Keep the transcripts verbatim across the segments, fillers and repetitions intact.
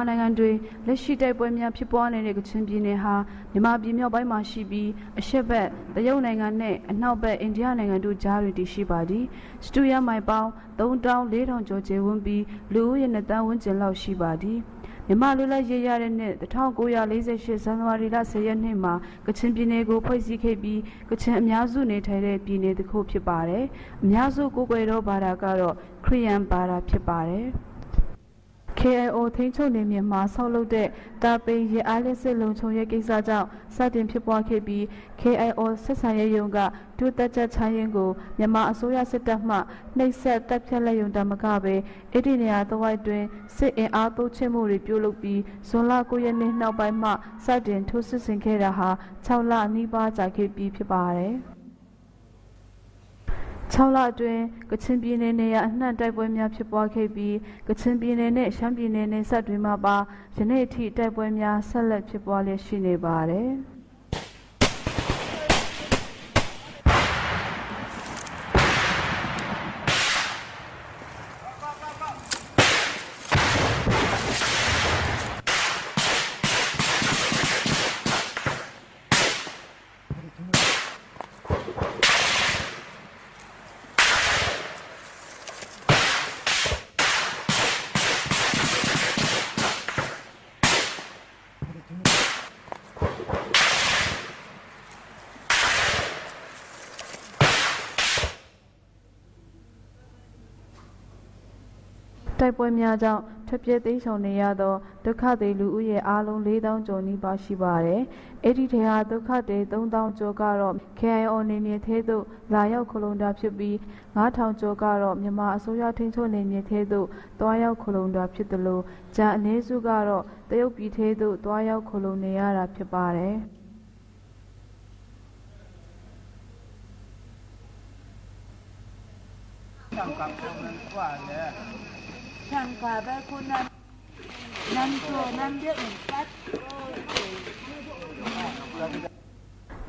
နိုင်ငံတွင် လက်ရှိတိုက်ပွဲများဖြစ်ပွားနေတဲ့ ကချင်ပြည်နယ်ဟာ မြန်မာပြည်မြောက်ပိုင်းမှာရှိပြီး အရှေ့ဘက် တရုတ်နိုင်ငံနဲ့ အနောက်ဘက် အိန္ဒိယနိုင်ငံတို့ကြားတွင် တည်ရှိပါသည်။ စတုရန်းမိုင်ပေါင်း သုံးသောင်းလေးထောင်ကျော် ကျယ်ဝန်းပြီး လူဦးရေ နှစ်သန်းဝန်းကျင်လောက် ရှိပါသည်။ မြန်မာလွတ်လပ်ရေးရတဲ့နှစ် တစ်ထောင်ကိုးရာလေးဆယ့်ရှစ် ဇန်နဝါရီလ ဆယ်ရက်နေ့မှာ ကချင်ပြည်နယ်ကို ဖွဲ့စည်းခဲ့ပြီး ကချင်အများစုနေထိုင်တဲ့ ပြည်နယ်တစ်ခု ဖြစ်ပါတယ်။ အများစုကိုးကွယ်သောဘာသာကတော့ ခရစ်ယာန်ဘာသာ ဖြစ်ပါတယ်။ เคไอโอ ထိန်းချုပ်နယ်မြေမှာ ဆောက်လုပ်တဲ့ တာပိန်ရေအားလျှပ်စစ် လုံခြုံရေးကိစ္စကြောင့် စတင်ဖြစ်ပွားခဲ့ပြီး เคไอโอ ဆက်ဆံရေးရုံးက ဒုတပ်ကြပ် ချန်းယင်းကို မြန်မာအစိုးရစစ်တပ်မှ နှိပ်စက်သတ်ဖြတ်လိုက်ရုံသာမကဘဲ အဲ့ဒီနေရာတဝိုက်တွင် စစ်အင်အားတိုးချဲ့မှုတွေ ပြုလုပ်ပြီး ဇွန်လ ကိုးရက်နေ့ နောက်ပိုင်းမှ စတင်ထိုးစစ်ဆင်ခဲ့တာဟာ ခြောက်လနီးပါး ကြာခဲ့ပြီး ဖြစ်ပါတယ်။ ခြောက်လအတွင်း ကချင်ပြည်နယ် နေရာအနှံ့ တိုက်ပွဲများ ဖြစ်ပွားခဲ့ပြီး ကချင်ပြည်နယ်နဲ့ ရှမ်းပြည်နယ် နယ်စပ်တွေမှာပါ ယနေ့အထိ တိုက်ပွဲများ ဆက်လက်ဖြစ်ပွားလျက် ရှိနေပါတယ်။ တိုက်ပွဲများကြောင့် ထွက်ပြေးတိမ်းရှောင်နေရသော ဒုက္ခသည်လူဦးရေအားလုံး လေးသောင်းကျော်နီးပါး ရှိပါတယ်။ အဲ့ဒီထဲက ဒုက္ခသည် သုံးသောင်းကျော်ကတော့ KIO နယ်မြေထဲသို့ လာရောက်ခိုလှုံတာဖြစ်ပြီး ငါးထောင်ကျော်ကတော့ မြန်မာအစိုးရထိန်းချုပ်နယ်မြေထဲသို့ သွားရောက်ခိုလှုံတာဖြစ်သလို ကျန်အနည်းစုကတော့ တရုတ်ပြည်ထဲသို့ သွားရောက်ခိုလှုံနေရတာ ဖြစ်ပါတယ်။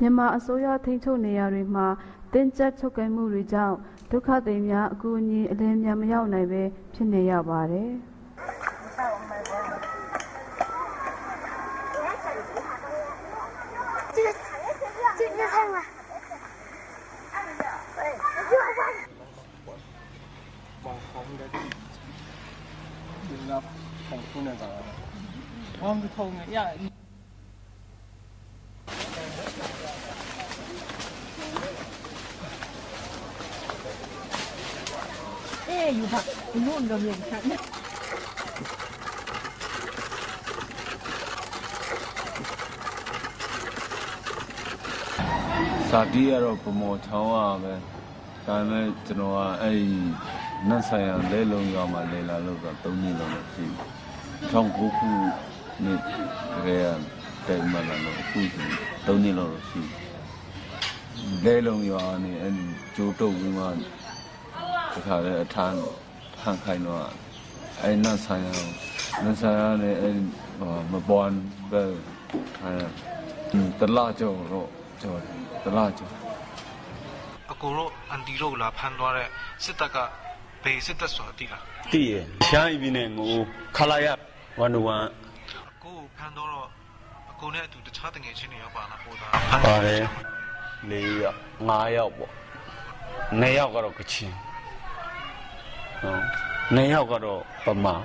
မြန်မာအစိုးရထိန်းချုပ်နေရာတွေမှာ တင်းကျပ်ချုပ်ကိုင်မှုတွေကြောင့် ဒုက္ခသည်များအကူအညီ အလျင်အမြန်မရောက်နိုင်ဘဲ ဖြစ်နေရပါတယ်။ ဇာတိကတော့ ဗန်းမော်ချောင်းကပဲ။ ဒါပေမဲ့ ကျွန်တော်က အဲ့ဒီ နမ့်ဆန်ယန် လဲလုံရွာမှာ လဲလာလုပ်တာ သုံးနှစ်လောက်တော့ရှိပြီ။ ထောင်ကိုးခုနှစ်ကတည်းက တိုက်မှာလာလို့ အခုဆိုရင် သုံးနှစ်လောက်တော့ရှိပြီ။ လဲလုံရွာကနေ အဲ့ဒီ ကျိုးတုတ်ပြီးမှ တခါတည်း အထမ်း ထမ်းခိုင်းတော့ အဲ့ နမ့်ဆန်ယန် နမ့်ဆန်ယန်ကနေ အဲ့ဒီ မပွန်ဘက် ဟို တစ်လကျော်တော့ ကျော်တယ်။ တစ်လကျော်။ အကိုတို့ အန်တီတို့ကို လာဖမ်းသွားတဲ့ စစ်တပ်က ဘယ်စစ်တပ်ဆိုတာ သိလား။ သိရယ်။ ရှမ်းပြည်နယ် မူခလာရ ဝမ်ဒူဝမ်။ အကိုကို ဖမ်းသွားတော့ အကိုနဲ့အတူ တခြားသူငယ်ချင်းတွေရော ပါလား။ ကိုယ်သာဖမ်းသွားတယ်။ လေးယောက်၊ ငါးယောက်ပေါ့။ နှစ်ယောက်ကတော့ ကချင်၊ နော်၊ နှစ်ယောက်ကတော့ ဗမာ၊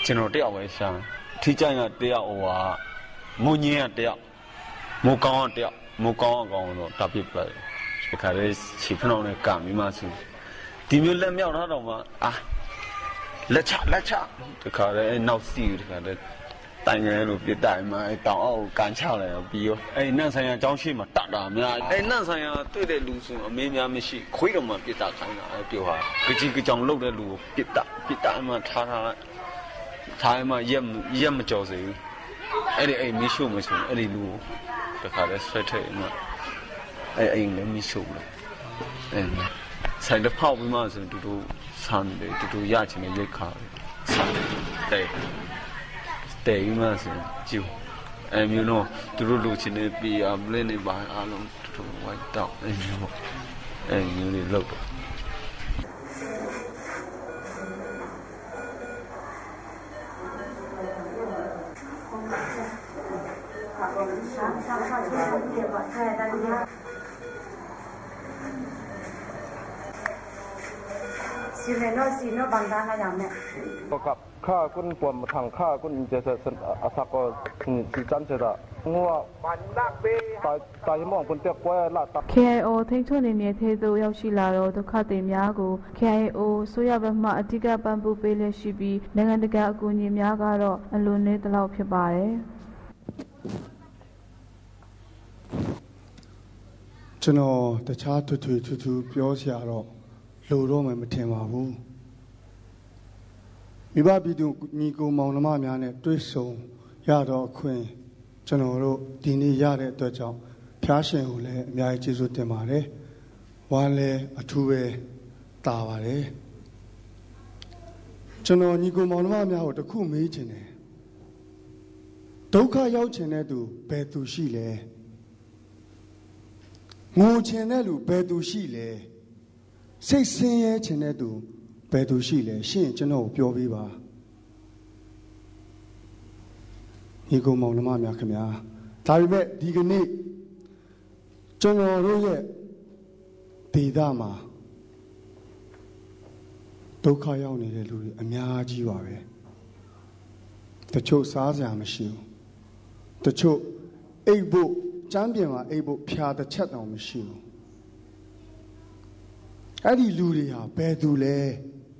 ကျွန်တော်တစ်ယောက်ပဲ ရှမ်း။ ထိကြိုက်တာတစ်ယောက် ဟိုဟာ မိုးညင်းကတစ်ယောက်၊ မိုးကောင်းကတစ်ယောက်၊ မိုးကောင်းအကောင်တော့ တပ်ပစ်ပလိုက်တယ်။ တခါတည်း ခြေဖျောက်နဲ့ ကန်ပြီးမှဆိုရင် ဒီမျိုး လက်မြောက်ထားတော့မှ အာ၊ လက်ချ၊ လက်ချ၊ တခါတည်း အဲ့နောက်စီး တခါတည်း တိုင်ငယ်လို့ ပစ်တိုက်မှ အဲ့တောင်အောက်ကို ကန်ချလိုက်တော့ ပြီးရော။ အဲ့နမ့်ဆန်ယန်ကျောင်းရှေ့မှာ တပ်တာများ၊ အဲ့နမ့်ဆန်ယန်တွေ့တဲ့လူဆို အမေးများမရှိ၊ ခွေးတောင်မှ ပစ်သတ်ခိုင်းတာ။ အဲ့ပြောဟာ ကချင်ကကြောင်လုပ်တဲ့လူကို ပစ်သတ်၊ ပစ်သတ်မှ ထားထားလိုက်၊ ထားမှ ရက်၊ ရက်မကျော်စေဘူး။ အဲ့ဒီအိမ်မီးရှို့မယ်ဆိုရင် အဲ့ဒီလူကို တခါတည်းဆွဲထည့်မှ အဲ့အိမ်လည်းမီးရှို့လိုက်။ အဲ့ဆိုင်တစ်ဖောက်ပြီးမှဆိုရင် သူတို့စားနေတယ်၊ သူတို့ရချင်တဲ့ရိက္ခာတွေ စားတယ်၊ တဲ၊ တဲပြီးမှဆိုရင် ကျူ၊ အဲ့မျိုးတော့ သူတို့လိုချင်တဲ့ ဘီယာ၊ ဘျဲၣ်နဲ့ ဘာအားလုံး သူတို့ဝိုင်းတောက်၊ အဲ့မျိုးပေါ့။ အဲ့မျိုးတွေလုပ်တယ်။ စီမံလို့စီမံဘန်သားငါကြောင့်နဲ့ Kap hkra kun pawm mahtang hkra kun n chye se, asak gaw si chan se da. Ngu a, tai, tai mawng kun tek poi la ta. K I O ထိန်းချုပ်နယ်မြေထဲသို့ရောက်ရှိလာသောဒုက္ခသည်များကို K I O အစိုးရဘက်မှအဓိကပံ့ပိုးပေးလျက်ရှိပြီးနိုင်ငံတကာအကူအညီများကတော့အလွန်နည်းသလောက်ဖြစ်ပါတယ်။ ကျွန်တော်တခြားထွေထွေထူးထူးပြောစရာတော့လိုတော့မယ်မထင်ပါဘူး။မိဘပြည်သူညီကိုမောင်နှမများနဲ့တွေ့ဆုံရတော့အခွင့်ကျွန်တော်တို့ဒီနေ့ရတဲ့အတွက်ကြောင့်ဖျားရှင်ကိုလည်းအများကြီးကျေးဇူးတင်ပါတယ်။ဝမ်းလည်းအထူးပဲသာပါတယ်။ကျွန်တော်ညီကိုမောင်နှမများကိုတစ်ခုမေးချင်တယ်။ဒုက္ခရောက်ချင်တဲ့သူဘယ်သူရှိလဲ။ငိုချင်တဲ့လူဘယ်သူရှိလဲ။စိတ်ဆင်းရဲချင်တဲ့သူဘယ်သူရှိလဲရှင်းကျွန်တော်ကိုပြောပေးပါ။ညီကိုမောင်နှမများခင်ဗျာဒါပေမဲ့ဒီကနေ့ကျွန်တော်တို့ရဲ့ဒေသမှာဒုက္ခရောက်နေတဲ့လူတွေအများကြီးပါပဲ။တချို့စားစရာမရှိဘူး။တချို့အိပ်ဖို့ကျမ်းပြင်မှာအိပ်ဖို့ဖျာတစ်ချက်တောင်မရှိဘူး။အဲ့ဒီလူတွေဟာဘယ်သူလဲ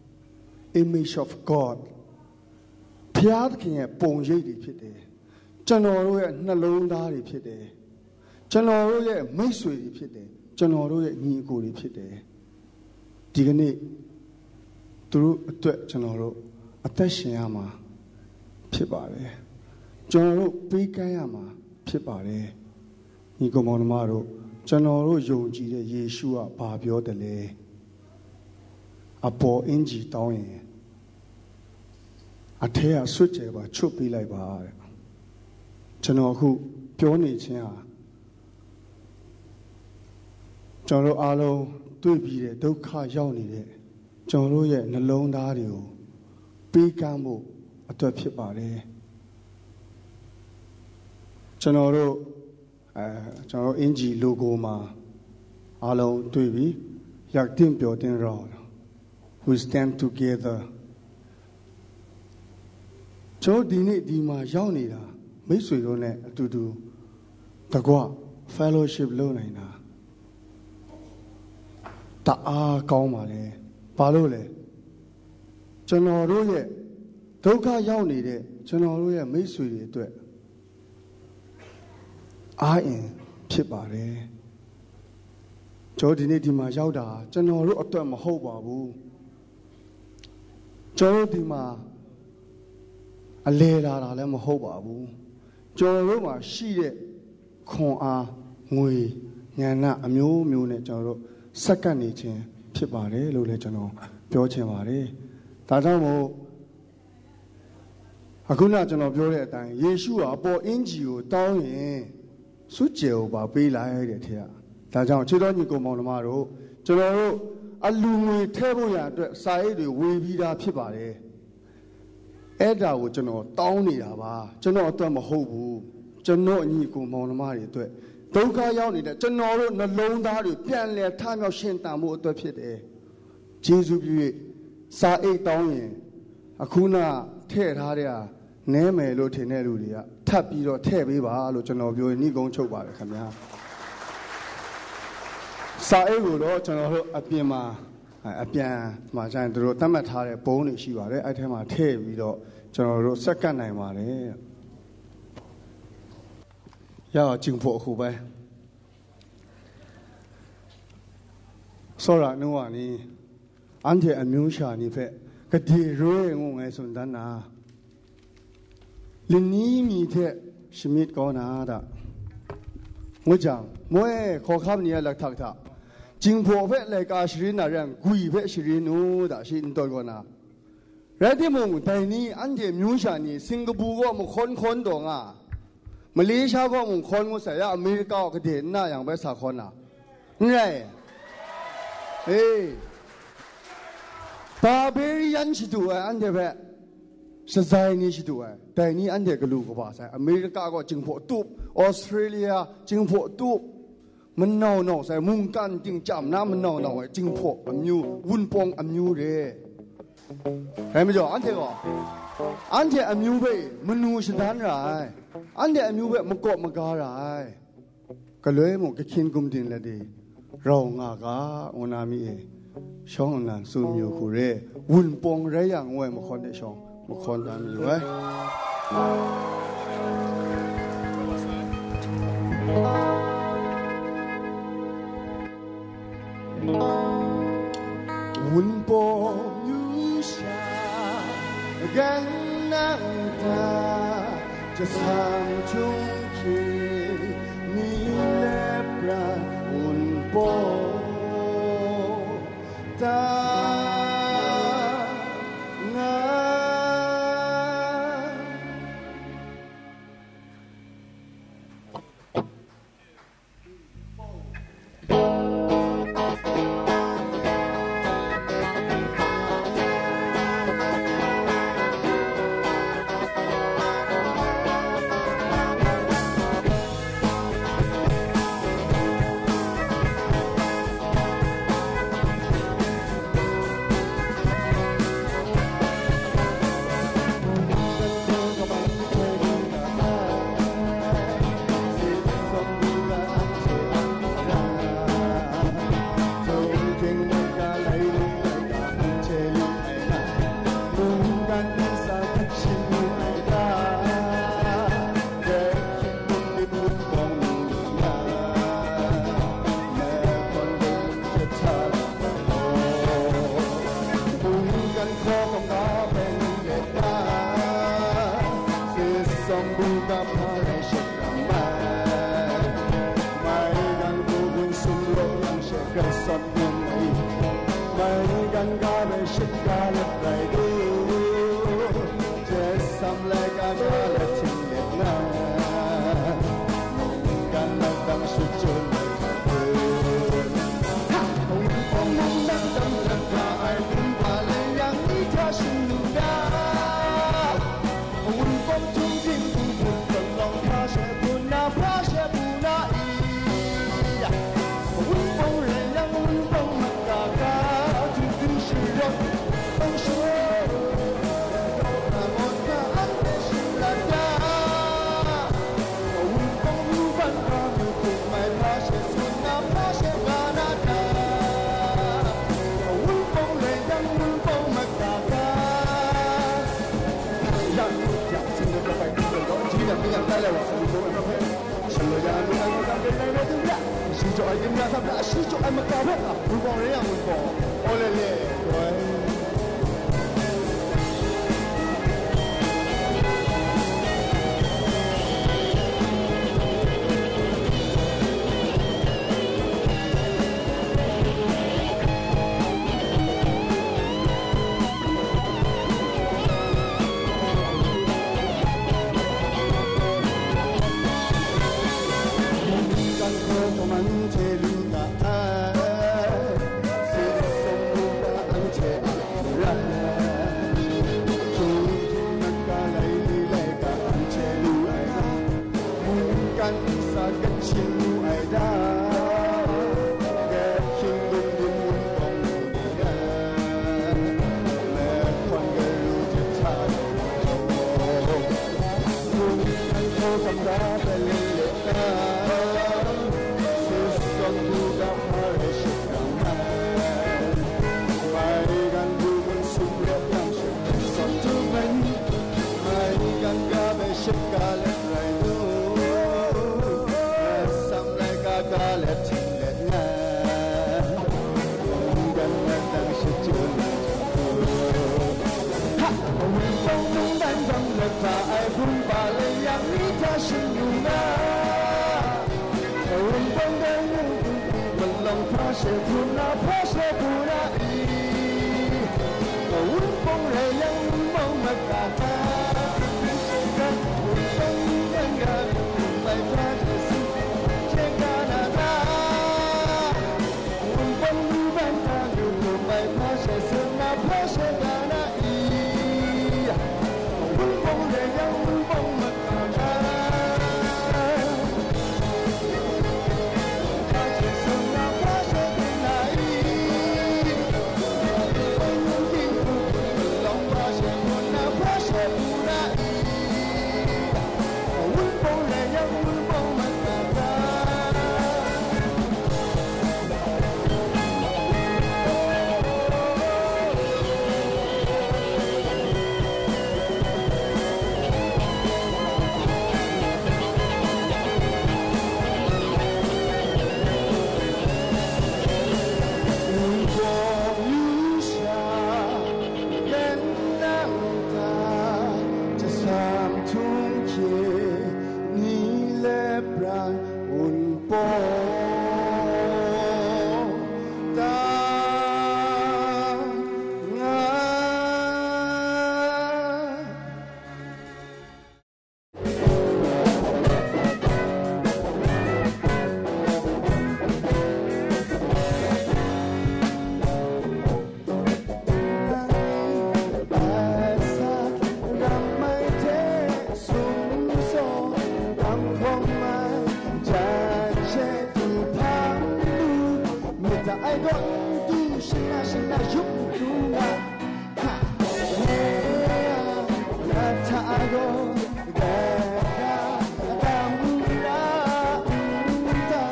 ။ Image of God ဘုရားသခင်ရဲ့ပုံရိပ်တွေဖြစ်တယ်။ကျွန်တော်တို့ရဲ့နှလုံးသားတွေဖြစ်တယ်။ကျွန်တော်တို့ရဲ့မိတ်ဆွေတွေဖြစ်တယ်။ကျွန်တော်တို့ရဲ့ညီအကိုတွေဖြစ်တယ်။ဒီကနေ့သူတို့အတွက်ကျွန်တော်တို့အသက်ရှင်ရမှာဖြစ်ပါတယ်။ကျွန်တော်တို့ပေးကမ်းရမှာဖြစ်ပါတယ်။ညီကောင်မောင်နှမတို့ကျွန်တော်တို့ယုံကြည်တဲ့ယေရှုကဘာပြောတယ်လဲ။အပေါ်အင်္ကျီတောင်းရင်အထဲကစွတ်ကျဲပါချုပ်ပေးလိုက်ပါတဲ့။ကျွန်တော်အခုပြောနေခြင်းဟာကျွန်တော်တို့အားလုံးတွေ့ပြီးတဲ့ဒုက္ခရောက်နေတဲ့ကျွန်တော်တို့ရဲ့နှလုံးသားတွေကိုပေးကမ်းဖို့အတွက်ဖြစ်ပါတယ်။ကျွန်တော်တို့အဲကျွန်တော်တို့အင်္ကျီ logo မှာအားလုံးတွေ့ပြီ။อยากเต้นပြောเต้นรำ We stand together ကျွန်တော်ဒီနေ့ဒီမှာရောက်နေတာမိတ်ဆွေတို့နဲ့အတူတူတကွ fellowship လုပ်နိုင်တာတအားကောင်းပါတယ်။ဘာလို့လဲ။ကျွန်တော်တို့ရဲ့ဒုက္ခရောက်နေတဲ့ကျွန်တော်တို့ရဲ့မိတ်ဆွေတွေအတွက်အားအင်ဖြစ်ပါတယ်။ကျွန်တော်ဒီနေ့ဒီမှာရောက်တာကျွန်တော်တို့အတွက်မဟုတ်ပါဘူး။ကျွန်တော်ဒီမှာအလဲလာတာလည်းမဟုတ်ပါဘူး။ကျွန်တော်တို့မှာရှိတဲ့ခွန်အားငွေညဏအမျိုးမျိုးနဲ့ကျွန်တော်တို့ဆက်ကပ်နေခြင်းဖြစ်ပါတယ်လို့လည်းကျွန်တော်ပြောချင်ပါတယ်။ဒါကြောင့်မို့အခုနကျွန်တော်ပြောတဲ့အတိုင်းယေရှုကအပေါ်အင်္ကျီကိုတောင်းရင်စွတ်ကျဲကိုပါပေးလိုက်တဲ့ထဲကဒါကြောင့်ချစ်တော်ညီကောင်မောင်နှမတို့ကျွန်တော်တို့အလူငွေထဲဖို့ရအတွက်စာအိတ်တွေဝေပြီးသားဖြစ်ပါတယ်။အဲ့ဒါကိုကျွန်တော်တောင်းနေတာပါကျွန်တော်အတွက်မဟုတ်ဘူးကျွန်တော်အညီကိုမောင်နှမတွေအတွက်ဒုက္ခရောက်နေတဲ့ကျွန်တော်တို့နှလုံးသားတွေပြန်လည်ထမြောက်ရှင်သန်မှုအတွက်ဖြစ်တယ်။ကျေးဇူးပြု၍စာအိတ်တောင်းရင်အခုနထည့်ထားတဲ့ဟာနဲမယ်လို့ထင်တဲ့လူတွေကထပ်ပြီးတော့ထည့်ပေးပါလို့ကျွန်တော်ပြောရင်နှီးကုန်းချုပ်ပါတယ်ခင်ဗျာ။စာအိတ်ကိုတော့ကျွန်တော်တို့အပြင်မှာအပြန်မှာကျရင်တို့သတ်မှတ်ထားတဲ့ပုံတွေရှိပါတယ်အဲ့ထဲမှာထည့်ပြီးတော့ကျွန်တော်တို့ဆက်ကပ်နိုင်ပါတယ်။ရအောင်ကျင်ဖို့အခုပဲစောရနုဝါနီအန်ထေအမျိုးရှာနေဖက်ကတိရွေးငုံငယ်စွန်တန်းနာလနီမီထဲရှမစ်ကောနာဒငွေကြောင့်မွဲခေါ်ခါမနီလက်ထက်တာကျင်ဖို့ဖက်လက်ကရှရင်းနာရန်ကွီဖက်ရှရင်းနူဒါရှိန်တော်ကောနာ rai timung, dai ni anhte myu sha ni Singapore gaw mahkawn hkawn taw nga, Malaysia gaw mung hkawn ngut sai ya, Amerika gaw gade n na yang bai sa hkawn na, n rai? E, barbarian shadu ai anhte hpe shazai ni shadu ai, dai ni anhte galu kaba sai, Amerika gaw jinghpaw tup, Australia, Jinghpaw tup, manau nau sai, mungkan ting chyam na manau nau ai Jinghpaw amyu, Wunpawng amyu re. Rai majaw, anhte gaw, anhte amyu hpe manu shadan ra ai, anhte amyu hpe makawp maga ra ai. Galoi mung, kahkyin gumdin let e, rau nga ga, ngu na mi e, shawng nnan tsun mayu hku re, Wunpawng rai yang ngu ai mahkawn de shawng, mahkawn da mayu ai. Wunpawng yu sha, gan nang ta, jasam hkying hkye, ni le pran Wunpawng ta nga. Unpo ta nga. Asak ramai hte sum saw, tam hkawm ai, jan she du hpa n lu, myit da ai gaw n du, shana shana yup n hkru nga. Ha! He a, na hta gaw, gata, gata, mung ra, mung ta,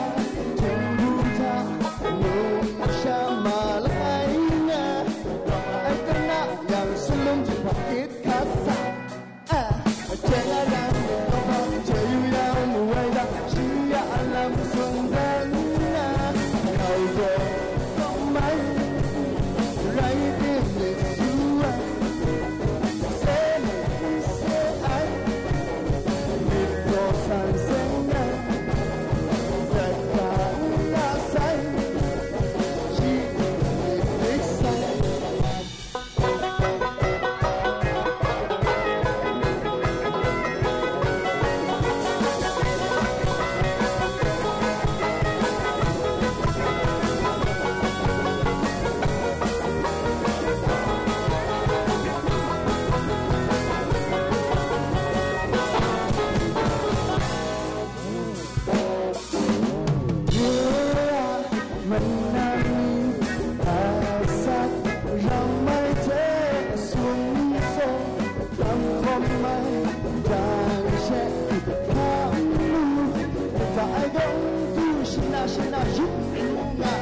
htingbu hta, numsha ma langai nga, ai kana yang salum jahpawt git hkra sa. Ah, chye nga yang, chye yu yang, mu ai yang, shi ya a lam tsun dan na, ngai gaw, kawng mai, rai tim myit su ai, se mu se ai, myit gaw san seng ai, dat ka n na sai, shi myit dik sai. Ye a, manang ni, asak ramai hte sum saw, tam hkawm ai, dan she hpa n lu, myit da ai gaw n du, shana shana yup n hkru nga.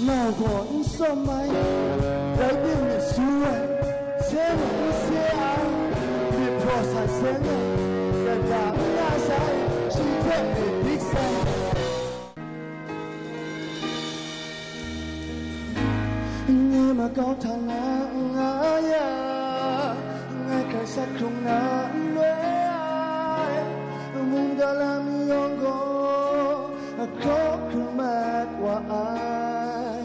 Nau gaw n sawm ai, rai tim myit su ai, se mung n se ai, myit hpraw san seng ai, gata n nga sai, shi hte myit dik sai. Nye makau hta na nga ya, ngai hkrai sat hkrung na n loi ai, mungdalam yawng gaw hkraw hkrung mat wa ai,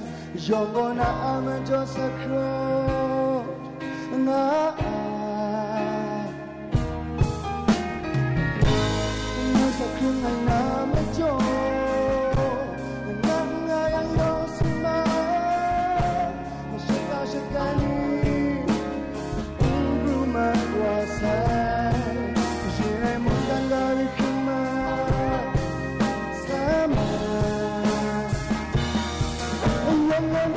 yawng gaw na a majaw sat hkrung nga ai. Ngai sat hkrung ai na majaw, nang nga yang yawng si ma, shaka shaka ni, n pru mat wa sai, yin ai mungdan gari hkrum ma, sa ma, yawng gaw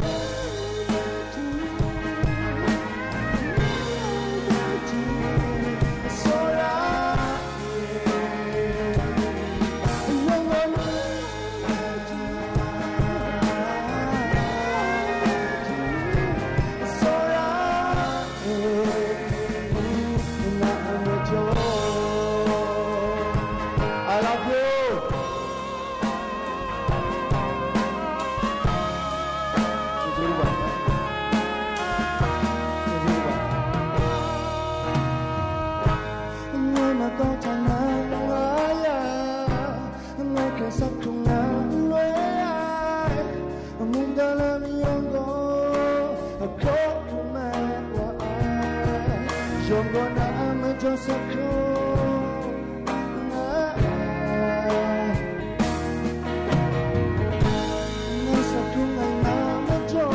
I love you. Ngai makau hta na nga ya, ngai hkrai sat hkrung na n loi ai, mungdalam yawng gaw hkraw hkrung mat wa ai, yawng gaw na a majaw sat hkrung nga ai. Ngai sat hkrung ai na majaw,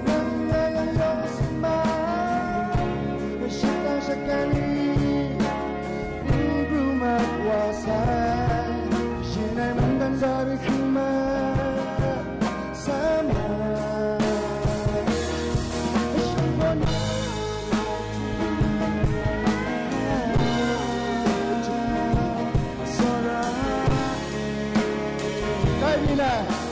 nang nga yang yawng si ma, shaka shaka ni, n pru mat wa sai, yin ai Come on.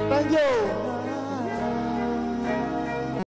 Thank you.